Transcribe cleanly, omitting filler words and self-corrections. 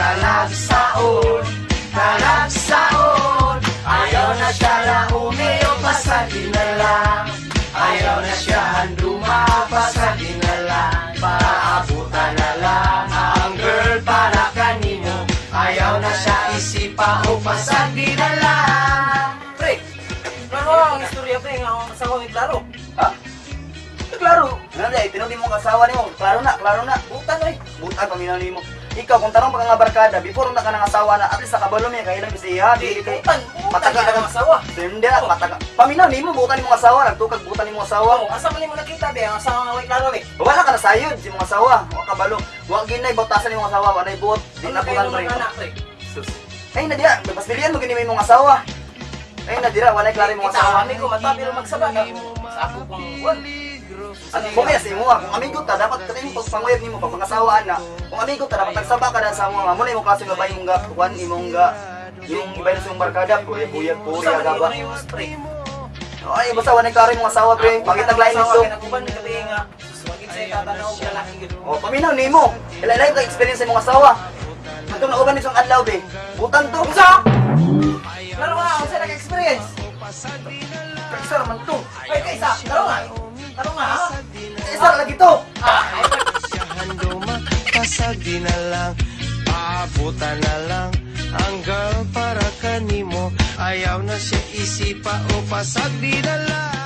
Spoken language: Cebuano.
Talagsaon, talagsaon. Ayaw na siya laumi o pasagi na lang. Ayaw na siya handuma, pasagi na lang. Paabutan na lang ang girl para kanimo. Ayaw na siya isipa o pasagi na lang. Pre, ano ang istorya, pre, nga ang asawa may klaro? Ha? Klaro. Ano di, tinudi mo ang asawa nimo. Klaro na, klaro na. Butan oy. Butan paminaw nimo. Ikaw kung tarong pa ka nga barkada, before na ka ng asawa na, at least sa kabalo mi kay ilang bisiha, dili kay Butan, butan matagal na ang asawa. Hindi, matagal. Paminaw nimo, butan nimo asawa, nagtukag butan nimo asawa. Oh, asa man nimo nakita be ang asawa nga way klaro be? Wala ka na sayod si mga asawa, wa ka balo. Wa ginay batasan nimo asawa, wa nay buot, di Ano na kayo butan pre. nung anak, pre? Sus. Ay na diya, mas bilian mo gini imong asawa. Ay na dira, wala klaro imong Kita asawa. kami ko mata pero magsaba ka. Sa ako pang kuan. Ano mo kaya sa imo ah, kung amigo ta dapat katay mo pagpanguyab nimo pag pangasawaan na. Kung amigo ta dapat nagsaba ka na sa mo, mo na imong klase nga babae imong ga kuan imong ga yung iba sa imong barkada, kuya buyag Usa puri man gaba. nimo yung pre. Ay basta wala klaro imong asawa, pre. Pangitag lain nito. Naguban mi gabi nga. Suswagin sa tatanaw og lalaki gud. Oh, paminaw nimo. Ilaylay ka experience sa imong asawa. Atong nauban ni siyang adlaw be. Butan to. Unsa? Klaro nga, unsa naka-experience? Kaisa raman to. Ay, kaisa, klaro nga. Klaro nga, ha? Kaisa ra lagi to. Ah, ay, Handuma, pasagi na lang. Paabutan na lang ang girl para kanimo. Ayaw na siya isipa o pasagdi na lang.